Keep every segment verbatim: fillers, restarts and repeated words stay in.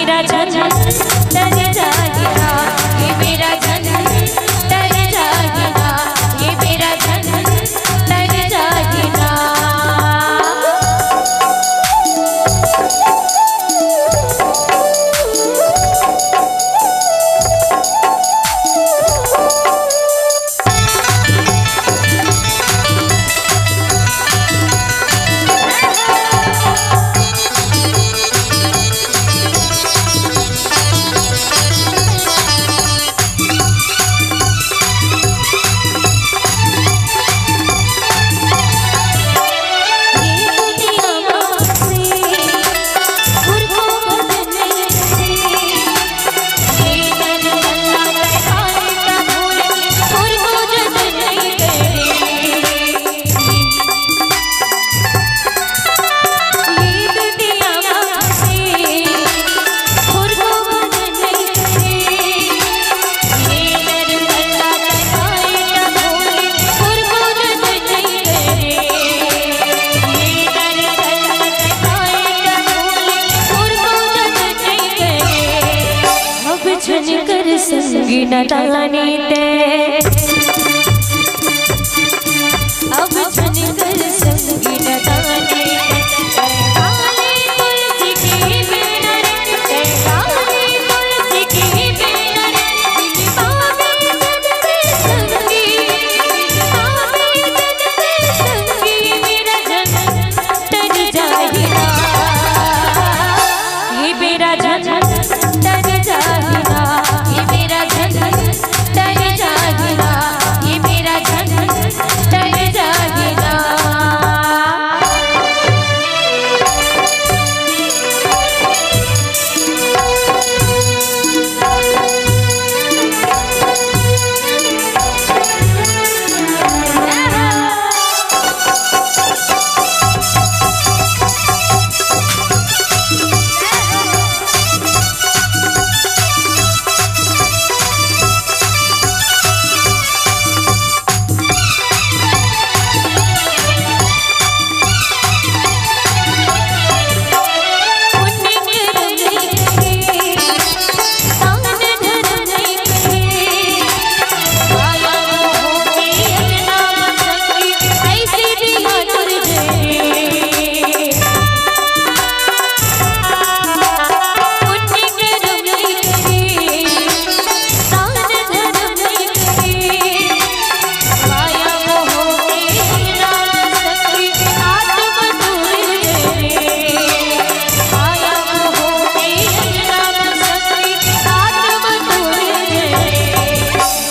मेरा झन तर जाही ना, ये मेरा झन तर जाही ना, ये मेरा झन तर जाही ना। अब झन कर संगी नदानी ते, अब झन कर संगी नदानी ते। काले तुलसी के बेड़ा रे, काले तुलसी के बेड़ा रे, पावे जग में संगी, पावे जग में संगी, मेरा झन तर जाही ना, ये मेरा झन तर जाही ना, ये मेरा झन तर जाही ना, ये मेरा झन तर जाही ना।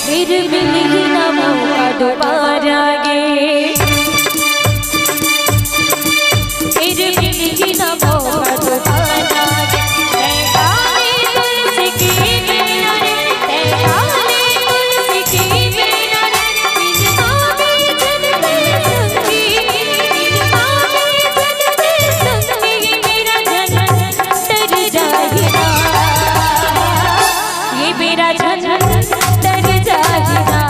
फिर मिलही ना मौका दोबारा गे, फिर मिलही ना मौका दोबारा गे। तै काले तुलसी के बेड़ा रे, तै काले तुलसी के बेड़ा रे, बिन पावे जग में संगी, बिन पावे जग में संगी, मेरा झन तर जाही ना, ये मेरा झन तर जाही ना,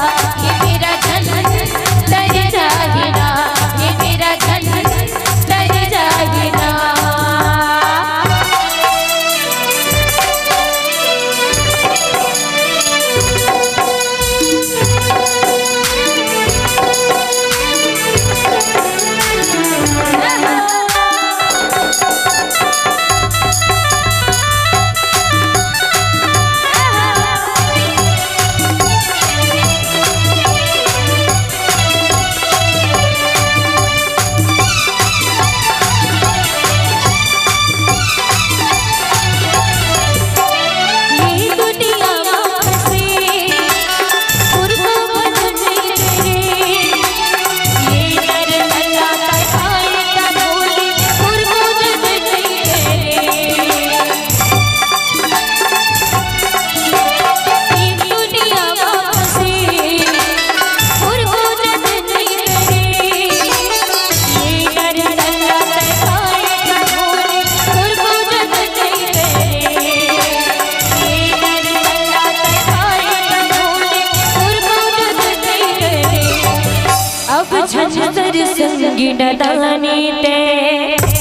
ये मेरा झन तर जाही ना, ये मेरा झन तर जाही ना। अब झन कर संगी नदानी ते।